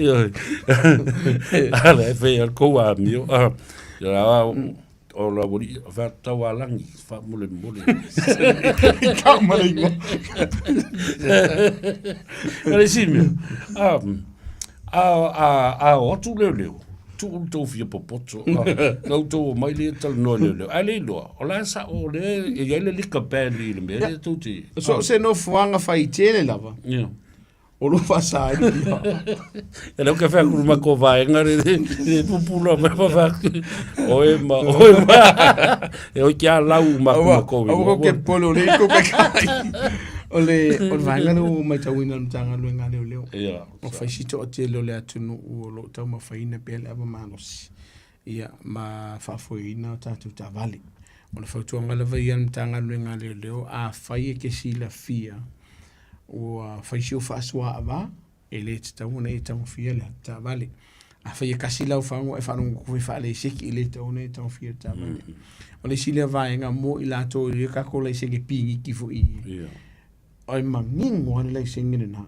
Ioe. A la e fai ai le kou amio. A, ia, O la wari, wha tauālagi, wha mole mole. Ka ma le ingoa. Le isi mea, a, a, a o atu leoleo, tuu le tou fia popoto, a, na outou omai lea talanoa i leoleo. Ae le iloa, o la e sao o lea e i ai le liquor ban i le mea lea tou te... So o se nofoaga faitele lava. Yeah. O lo faasa ai le ia. E leo ke whea kuru mai ko vaenga re re re pupula mai pa whea oe ma oe ma e oi kia lau ma Aua, kuma ko aua ko ke polo le ko ke kai. O le o le vaenga leo ua matauina le Matagaluega a Leoleo. Ia. O fai si toatele o le atunuu o lo o taumafaina pea le ava malosi. Ia ma faafoeina o tatou taavale. O le fautuaga lava ia a le Matagaluega a Leoleo, afai e te silafia ua fai si ou faasoa ava, e le tatau ona e tagofia le taavale. Afai e kasi lau fagu ae faalogo atu foi faalaiseki, e le tatau ona e tagofia le taavale. O le isi lea vaega mo i latou e le tatou laisene piniki foi Ia. E manino lava le laisene lena.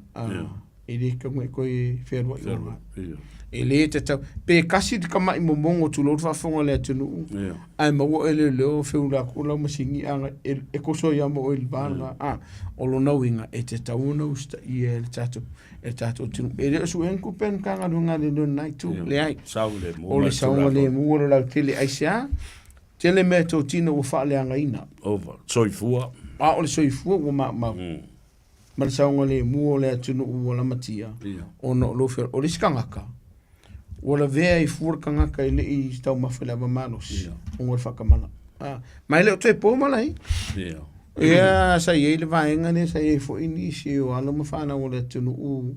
E le tatau ona e toe fealuai oga. Ia. E le tatau. Pe kasi le tama'i momogo tulou le faafofoga a le atunuu, Ia. ae maua oe leoleo feula atu lau masini a e koso ai lava ma oe i le va lena. A, o lona uiga, e tatau ona usitaia e le tatou e le tatou atunuu. E le o sueina tupe a le Matagaluega a Leoleo i lena itu, leai. Saogalemu O ma le le saogalemu o le lautele. Aisea? Tele mea totino ua faaleagaina. Ova, soifua. A o le soifua ua maumau. Ma le saogalemu o le atunuu ua lamatia. Ia. Ona o lou feola. O le isi tagata, ua lavea ai fua le tagata e le i taumafa i le ava malosi. Ia. Ona o le faatamala. A, ma e le o toe po malae. Ia. Ia, sa i ai le vaega lea sa i ai foi nisi o alo ma fanau o le atunuu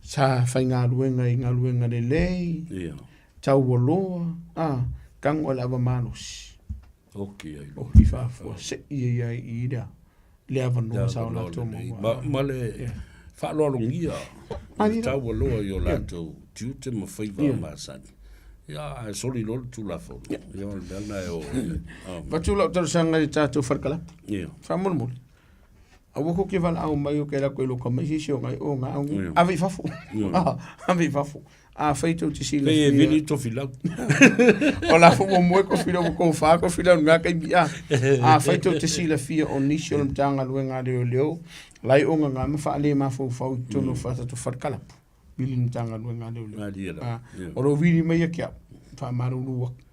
sa faigaluega i galuega lelei. Ia. Taualoa, a, tago le ava malosi. Oki ai loa. Oki faafua, sei ai ai i lea, le avanoa sa o latou maua. Ma, ma le faaaloalogia le taualoa i o latou tiute ma faiva masani. Ia, ae soli loa le Tulafono. Ia, o le mea lena e o ai. Avatu lau talosaga i le tatou fale kalapu. Ia. Faamolemole. Aua ko ke valaau mai o ke la koe loka mai se isi o ngai o ngā au. Ave i fafo. Ave i fafo. Afai tou te silafia. Pei e vili tofilau. O la fo ua moe kofilau ua kofa kofilau ngā kaimi a. Afai tou te silafia o nisi o le Matagaluega a Leoleo, lai o ngā ma whaale mafaufau i totonu o whatato wharekalapu. Vili le Matagaluega a Leoleo. Malie lava. O lou vili mai ia ki au, faamalulu atu.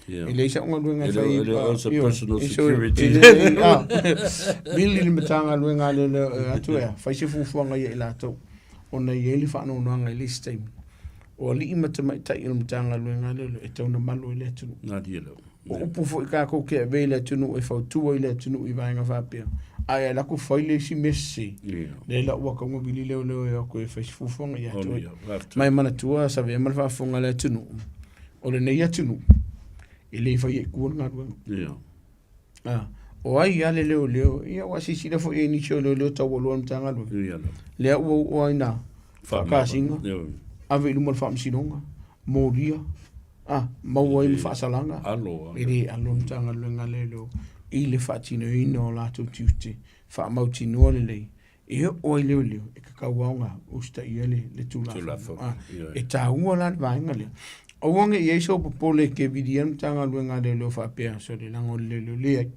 E leai sa'u galuega e fai. E le o se personal security. Vili le Matagaluega a Leoleo e atu ea, fai se fuafuaga ia i latou, ona e i ai le faanoanoaga i le isi taimi. O alii ma tamaitai o le Matagaluega a Leoleo e tau na malu ai le atunuu. Malie lava. O upu foi kākou ke ave i le atunuu e fautua i le atunuu i vaega faapea. Ae alu atu fai le isi mea sese, lea la ua tau ona vili leoleo e o atu e fai se fuafuaga ia te oe. Ma e manatua sa avea ma le faafofoga a le atunuu, o lenei atunuu, e le faia i tua le galuega. O ai lava le leoleo, ia ua silasila foi i ai nisi o leoleo taualoa o le Matagaluega, lea ua oo ai ina faakasina, ave i luma o le Faamasinoga, molia, A, maua ai ma faasalaga, e le alo le Matagaluega a Leoleo i le faatinoina o latou tiute faamautinoa lelei e oo ai leoleo e tatau lava ona usitaia le Tulafono. A, e taua la le vaega lea. Aua ne i ai sou popole e te vilia le Matagaluega a Leoleo faapea, sole, leaga o le leoleo leai.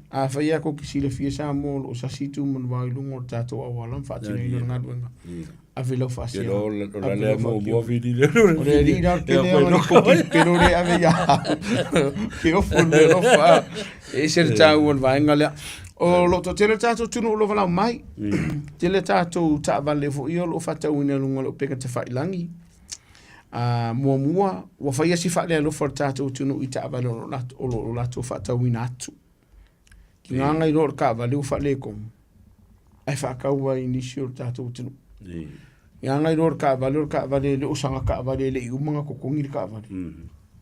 Afai lava kou te silafia Samoa o lo o sasi tu manuvao i luga o le tatou auala ma faatinoina le galuega, ave lau faasea. O la lea muamua vili le O le alii la o le tele lava le koki pelo le ave ia ke ofu le alofa. E ese le taua o le vaega lea. O lo o toatele le tatou atunuu o lo o valaau mai. Tele tatou taavale foi o lo o faatauina i luga o le upega tafailagi. Muamua, ua faia si faalealofa o le tatou atunuu i taavale o lo o latou faatauina atu. Tiga i loa o le taavale ua faaletonu, ae faatau ai i nisi o le tatou atunuu. Tiga i loa o le taavale, o le taavale e le o sana taavale e le i uma ona totogi le taavale,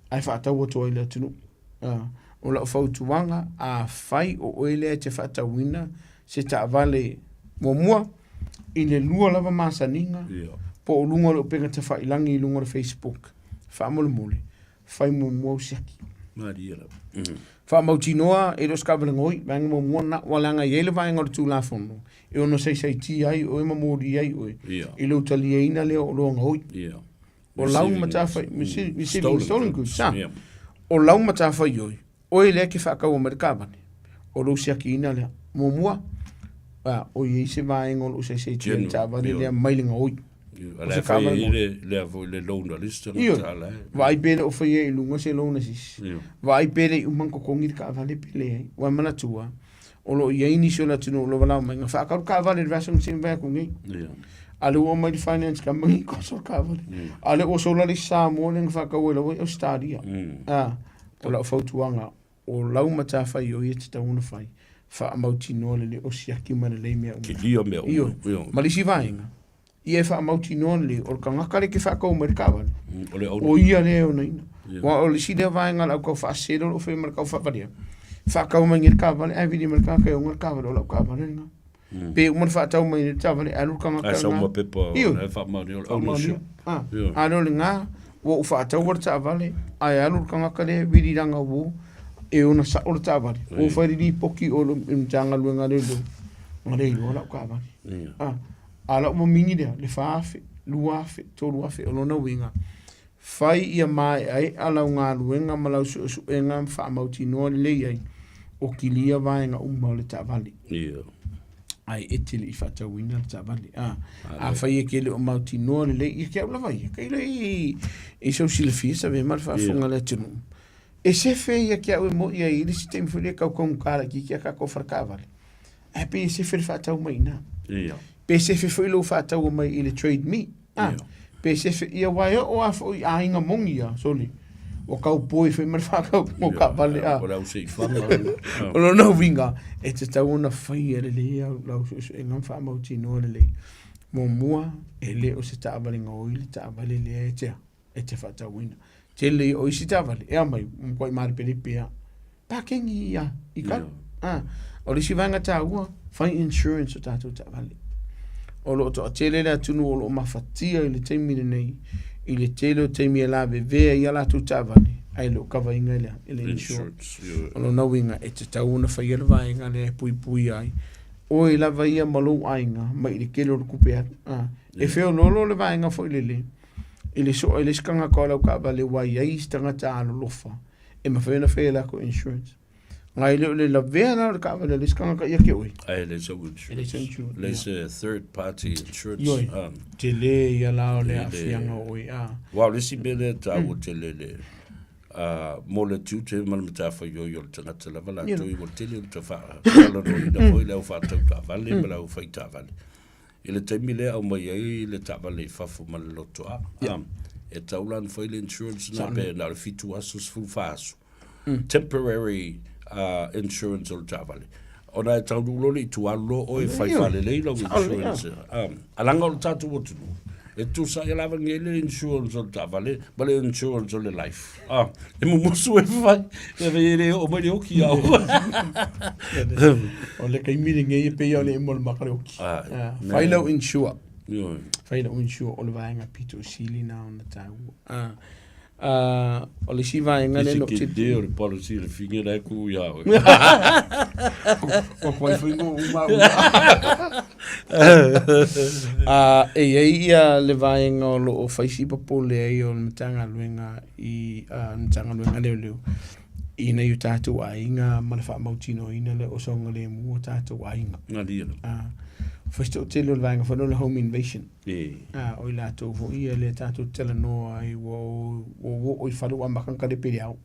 ae faatau atu ai i le atunuu. O lau fautuaga, afai o oe lea e te faatauina se taavale muamua, i le lua lava masaniga, po o luga o le upega tafailagi i luga o le Facebook, faamolemole, fai muamua au siaki. Malie lava. Faamautinoa e le o se taavale gaoi, vaega muamua lena, aua leaga e i ai le vaega o le Tulafono e ono saisaitia ai oe ma molia ai oe i lou taliaina lea o oloa gaoi. O lau matafai, receiving stolen goods, sa. O lau matafaioi, oe lea e te faataua mai le taavale, o lou siakiina lea. Muamua, o i ai se vaega o lou saisaitia i le taavale lea mai le gaoi. O se taavale gaoi. Lea foi le loan a le isi tagata la e. Vaai pe le o faia i luga se loan a se isi. Vaai pe le i uma ona totogi le taavale pe leai. Ua e manatua, o lo o i ai nisi o le atunuu o lo o valaau mai, na faatau le taavale i le vaiaso na tea mai atu nei. A o lea ua omai le finance company koso le taavale. A o lea ua sola le isi Samoa lea na faatau ai lava i Ausetalia. O lau fautuaga, o lau matafaioi e tatau ona fai, faamautinoa lelei o siaki ma lelei mea uma. Kilia mea uma. Ioe. Ioe. Ma le isi vaega, ia e faamautinoa lelei, o le tagata lea e te faatau mai le taavale, O le owner. o ia lea e onaina. Aua o le isi lea vaega o le au tau faasele o lo o faia ma le tau faavalea, faatau mai nei le taavale ae vili mai le tagata e ona le taavale, o lau taavale lena. Pe uma ona faatau mai nei le taavale, alu le tagata Ae sau ma pepa e faamaonia o le ownership. A lea o lena, ua ou faataua le taavale, ae alu le tagata lea vili lana uo e ona sao le taavale. Ua ou fai le lipoti i le Matagaluega a Leoleo, na le iloa lau taavale. A o lau mamini lea, le 4,000, 2,000, 3,000, o lona uiga, Fai ia maeaea lau galuega ma lau suesuega ma faamautinoa lelei ai o kilia vaega uma o le taavale. Ia. Ae e te le i faatauina le taavale. A, afai e te le o mautinoa lelei, ia te au lava ia, tailo i, i sou silafia sa ma le faafofoga a le atunuu. E sefe ia te au e moi ai i le isi taimi foi lea e tautaugata laitiiti a tatou fale taavale. Ae pei e sefe le faatau mai i ina. Ia. Pe sefe foi lou faataua mai i le Trade Me. Ah, pe sefe, ia aua e oo lava foi i aiga moni ia, sole. Ua kaupoi foi ma le faatau mo taavale a. O le au seifaga. O lona uiga, e tatau ona faia lelei au lau suesuega ma faamautinoa lelei. Muamua, e le o se taavale gaoi le taavale lea e te e te faatauina. Tele ia o isi taavale, e aumai, ua matuai malepelepe lava. Pakengi ia i kalo. Ah, o le isi vaega taua, fai insurance o tatou taavale. O lo o toatele le atunuu o lo o mafatia i le taimi lenei, i le tele o taimi e lavevea ai a latou taavale, ae le o kavaina i le, i le insurance. O lona uiga, e tatau ona faia le vaega lea e puipuia ai oe lava ia ma lou aiga mai i le tele o le tupe alu. Ah, e feoloolo le vaega foi lele, i le soa i le isi tagata o lau taavale ua i ai isi tagata alolofa e mafai ona fai e latou insurance. Ngai le o le lavea la o le taavale a le isi tagata ia te oe. Ae le sau insurance. E le sau insurance. Le se third party insurance. Ioe. Tele ia la o le aafiaga o oe. Aua o le isi mea lea e taua tele le mo le tiute ma le matafaioi o le tagata lava latou ua tele ona tafaalaloina foi le au faatau taavale ma le au fai taavale. I le taimi lea e aumai ai le taavale i fafo ma le lotoa, e tatau la ona fai le insurance lena pe na o le 7 aso, 14 aso. Temporary insurance o le taavale. Ona e taunuu loa le itu, alu loa oe e fai faalelei lau insurance. A leaga o le tatou atunuu, e tutusa ai lava nei le insurance o le taavale ma le insurance o le life. Ah, e mumusu e fai, e le oo mai le oki au. O le taimi lenei e pei lava o le emo o le maka le oki. Ah, fai lau insure. Ioe. Fai lau insure o le vaega pito sili na ona taua. Ah. O le isi vaega lea no te o le policy le finger la ku ia oe. Ua kuai foi ngo uma uma. E i ai ia le vaega o lo o fai si popole ai o le Matagaluega i le Matagaluega a Leoleo i nai o tatou aiga ma le faamautinoaina lea o saogalemu o tatou aiga. Malie lava. Fai si toatele o le vaega foi lea o le home invasion. O i latou foi ia lea tatou te talanoa ai ua oo i fale ua amata ona talepe i le ao.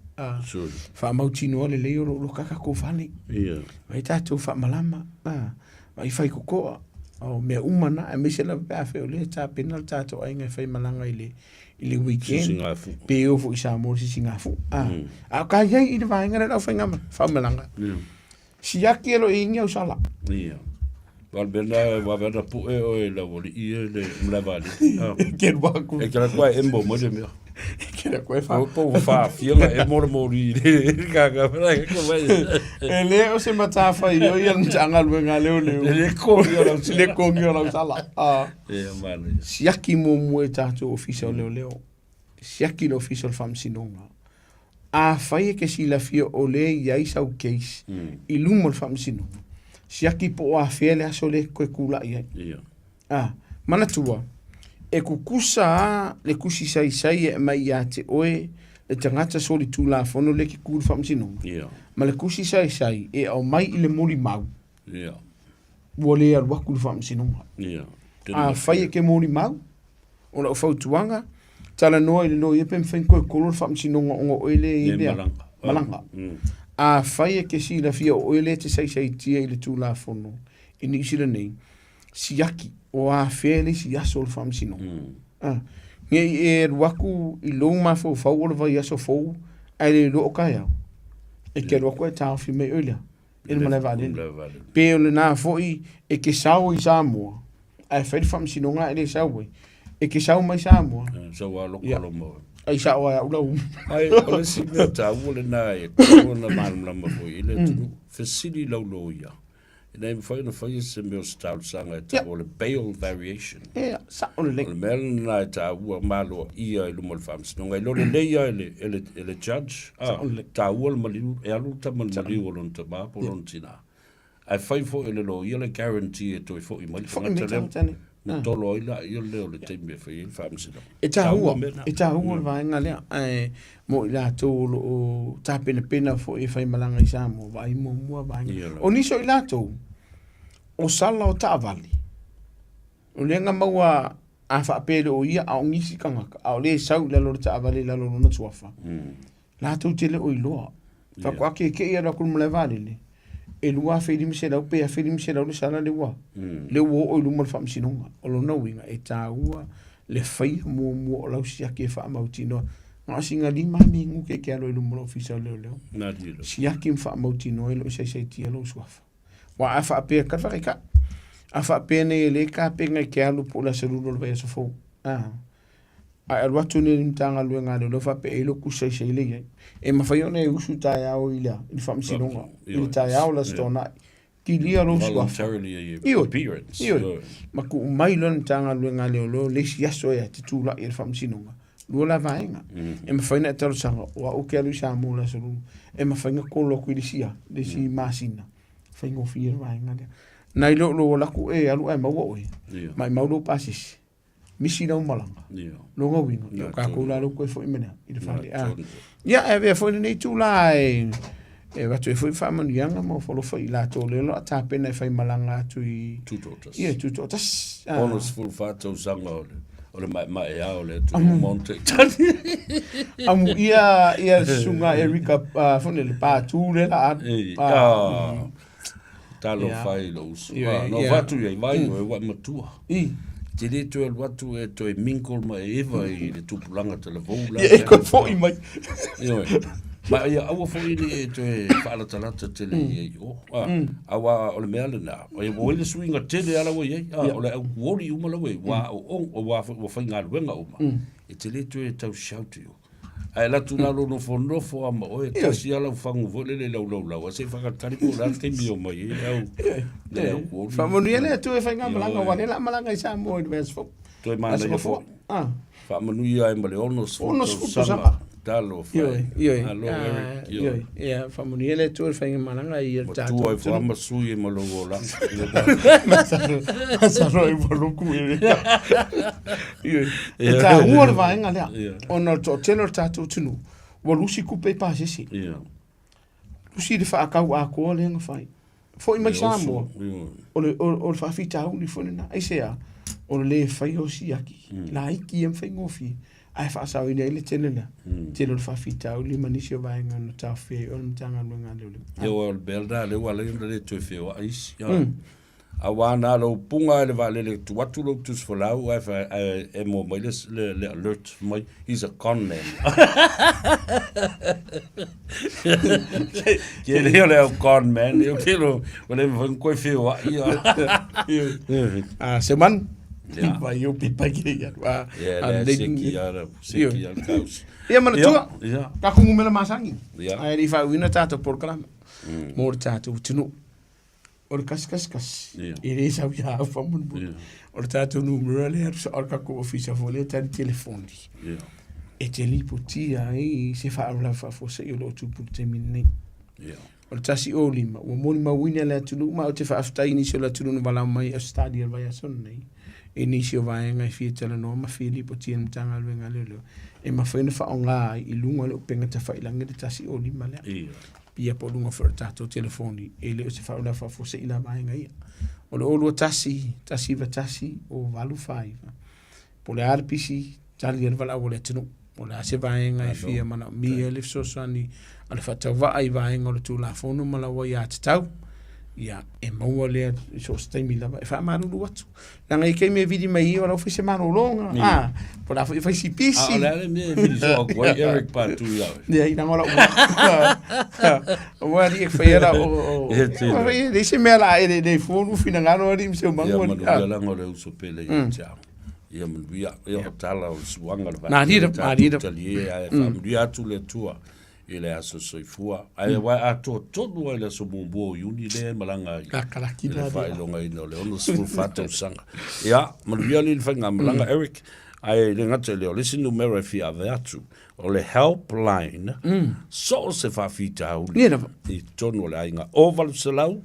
Faamautinoa lelei o lo o loka tatou fale. Vaai tatou faamalama, vaai faitotoa, o mea uma na, aemaise lava pe afai o lea e tapena le tatou aiga e faimalaga i le i le weekend, pe oo foi i Samoa i le sisigafua. A o ka i ai i le vaega lea o le aufaigamalaga. Siaki e lo i au sala. Ia. Valbena vavena pu'e oe la wali i e le mlevali. Ke waku. E kera koe e mo mo le mea. Ke ra koe fa. Po fa fia e mo le mo ri. Ka ka ka ka mai. E le o se matafa i o ia mtanga luenga leo leo. Le ko i o lau Le ko i o lau sala. Ah. E manu. Siaki mo mo e tātou ofisa o leo leo. Siaki le ofisa o le faamasinoga. Afai e ke silafia o lea e i ai sau case i luma o le faamasinoga, siaki po o afea le aso lea e toe tulai ai. Ia. A, manatua, e kukusa a le kusi saisai e aumai ia te oe le tagata solitulafono lea e ke ku i le faamasinoga, Ia. ma le kusi saisai e aumai i le molimau, Ia. ua le alu atu i le faamasinoga. Ia. Afai e ke molimau, O lau fautuaga, talanoa i le loia pe mafai ona toe kolo le faamasinoga ona o oe lea e i lea malaga. malaga. Afai e te silafia o oe lea e te saisaitia i le Tulafono i Niu Sila nei, siaki o afea le isi aso o le faamasinoga. Ah, ne i e alu atu i lou mafaufau o le vaiaso fou ae le iloa o taeao, e te alu atu ae taofi mai oe lea i le malae vaalele. Pe o lena foi e te sao i Samoa, ae fai le faamasinoga ae le sau ai. E te sau mai Samoa. Sau a loko lo mo. Ai sao ai au lau. Ai, o le isi mea taua lena e tatau ona malamalama foi i le atunuu, fesili lau loia, ina ia mafai ona faia se mea o se talosaga e taua o le bail variation. Ia, sao lelei. O le mea lena e taua maloaia i luma o le faamasinoga. E iloa lelei lava e le, e le, e le judge, a, taua le maliu, e alu le tama i le maliu o lona tama po o lona tina. Ae fai foi e le loia le guarantee e toe foi mai le tagata lea, na tolo ai laia lea o le taimi e fai ai le faamasinoga. E taua, e taua le vaega lea, ae mo i latou o lo o tapenapena foi e faimalaga i Samoa, vaai muamua vaega. O nisi o i latou, o sala o taavale, o lea na maua a faapea e le o ia a o nisi tagata, a o lea e sau i lalo o le taavale i lalo o lona suafa, latou te le o iloa. Faatoa keke'i alu atu i le malae vaalele, e $2,500 pe $1,500 le sala lea ua, lea ua oo i luma o le faamasinoga. O lona uiga, e taua le faia muamua o lau siaki e faamautinoa. Na o sina 5 lava minute e te alu ai i luma o le Ofisa o Leoleo, siaki ma faamautinoa e le o saisaitia lou suafa. Aua a faapea, tali faataitai, a faapea nei e le tapena e te alu po o le aso Lua o le vaiaso fou, A e alu atu nei i le Matagaluega a Leoleo faapea e i ai lou tusi saisai lea e i ai. E mafai ona e usu taeao i le, i le faamasinoga, i le taeao o le Aso Toonai, kilia lou suafa. Ioe, ioe. Ma tuu mai loa le Matagaluega a Leoleo le isi aso e te tulai i le faamasinoga, lua la vaega. E mafai ona e talosaga, o au ou te alu i Samoa i le Aso Lua, e mafai ona kolo atu i le isi a, le isi masina, faigofie le vaega lea. Nai lo lou alu atu e alu ae maua oe, maimau lou pasese. misi lau malaga. Lona uiga, ia o tatou la lea ua toe foi mai i le fale. Ia, e avea foi lenei itula e avatu ai foi faamanuiaga ma ofo alofa i latou o lea o lo o tapena e faimalaga atu i Tutoatasi. Ia, Tutoatasi. 64 tausaga o le o le maemaea o le atunuu ma ona taitali. Amuia ia le susuga Erica foi lele Patu lea la alu. Talofa e i lou uso. Ioe, Na ou fai atu i ai, vai oe ua e matua. I. Te le toe alu atu e toe mingle ma e eva i le tupulaga talavou la. Ia e toe foi mai. Ioe. Ma ia aua foi ne i e toe faalatalata tele i ai i o. Aua o le mea lena, ua i ai le suiga tele lava ua i ai. O le au kuoli uma la ua i ai, ua aooga, ua faigaluega uma. E te le toe tau shout i o. Ae alu atu lalo nofonofo lava ma oe, tasi lava lau fagu foi lele i lau laulau, ae se i faatalitali po o le a le taimi e omai ai le au, le au kuoli. Faamanuia le Atua i faigamalaga, aua o lea o le a malaga i Samoa i le vaiaso fou. Toe manaia foi. Faamanuia ai ma le 60 tausaga. Talofa e. Ioe, ioe. Malo Eric. Ioe. Ia, faamanuia le Atua i le faigamalaga i le tatou. Ua tua ifo lava ma sui ma lou olaga. Masalo ai ua loku e. Ioe. E taua le vaega lea. Ona o le toatele o le tatou atunuu, ua lusi tupe i pasese. Lusi le faatau atoa lea na fai. Foi mai Samoa, o le, o, o le faafitauli foi lena. Aisea? O le le faia o siaki, laiti ia ma faigofie, ae faasaoina ai le tele lea. Tele o le faafitauli ma nisi o vaega na taofia ai o le Matagaluega a Leoleo. Ia aua o le mea lena lea ua ala ai ona le toe feoai isi. Aua na o lou puga i le vaalele e tu atu lou tusi folau ae fai ae e maua mai le le le alert mai he's a con man. Ke le o le au con man e ke lo o le mafai ona koe feoai ia. Ah, se manu. Ia. Vai o pipa ke ia. Ah, Ia le seki ia le seki ia le kausi. Ia manatua. Ia. Takou numera masani. Ia. Ae le i faauiina tatou polokalame. Mo le tatou atunuu. O le 111, e le sau ia au faamolemole. O le tatou numera lea, o le tatou ofisa foi lea tali telefoni. E te lipotia ai se faalavelave faafuasei o lo o tupu i le taimi lenei. O le 105, ua molimauina le atunuu, ma ou te faafetai i nisi o le atunuu na valaau mai i Ausetalia i le vaiaso lenei, i nisi o vaega e fia talanoa ma fia lipotia i le Matagaluega a Leoleo, e mafai ona faaaoga ai i luga o le upega tafailagi le 105 lea. Ia po o luga foi o le tatou telefoni, e le o se faalavelave faafuasei la vaega ia. O le 021 191 085, po o le a le pisi, tali ai le valaau a le atunuu. Po o le a se vaega e fia manaomia le fesoasoani a le faatauvaa i vaega o le Tulafono ma lau aiatatau, ia, e maua lea i so o se taimi lava. E faamalulu atu. Leaga i taimi e vili mai ai, o la ua fai se malologa, a, po o le a foi e fai si pisi. A o le a le mea e vili soo atu ai Eric Patu ia oe? Leai, leaga o lau Ua alii e faia lau E tele. E leai se mea o le a eleele ai fua lou finagalo alii ma Seumaga. Ia manuia leaga o le uso pele ia te au. Ia manuia, ia o tala o le suaga o le Malie vaatele malie tatou talie ae faamanuia atu le Atua i le aso soifua. Ae aua e atoa tonu lava i le aso muamua o Iuni lea e malaga ai Lakalaki i le la dia. faailogaina o le 64 tausaga. Ia, manuia alii le faigamalaga Eric, ae le gata i lea, o le isi numera e fia ave atu, o le helpline, so o se faafitauli Ia lava. i totonu o le aiga, o 800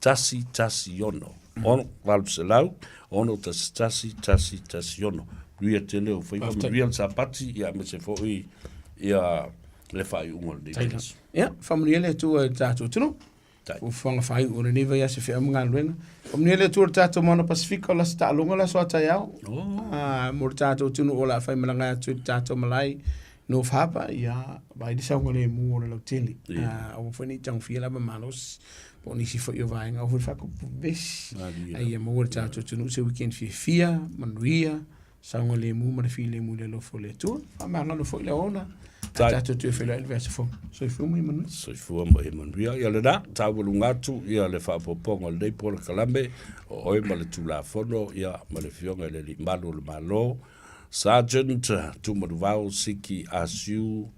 611 116. 800 611 116. Manuia tele o faiva, manuia le Sapati, ia aemaise foi ia le faaiuga o lenei vaiaso. Ia, faamanuia le Atua i le tatou atunuu. Fuafuaga faaiu o lenei vaiaso i feau ma galuega. Faamanuia le Atua i le tatou Mauna Pasifika o le aso taaloga le aso a taeao. Oh. Mo le tatou atunuu o le a faimalaga atu i le tatou malae North Harbour, ia, vaai le saogalemu o le lautele. Yeah. Aua foi ne i tagofia lava malosi po o nisi foi o vaega, aua foi le faakupu vesi. Ae ia maua le tatou atunuu se weekend fiafia, manuia, saogalemu ma le filemu i le alofa o le Atua. Faamagalo foi le auauna. Ae tatou toe feiloai i le vaiaso fou. Soifua ma ia manuia. Soifua ma ia manuia. Ia lena, taualuga atu ia le faaopoopoga o lenei polokalame, o oe ma le Tulafono, ia ma le Afioga i le Alii Malu o le Malo, Sergeant Tumanuvao Siki Asiu.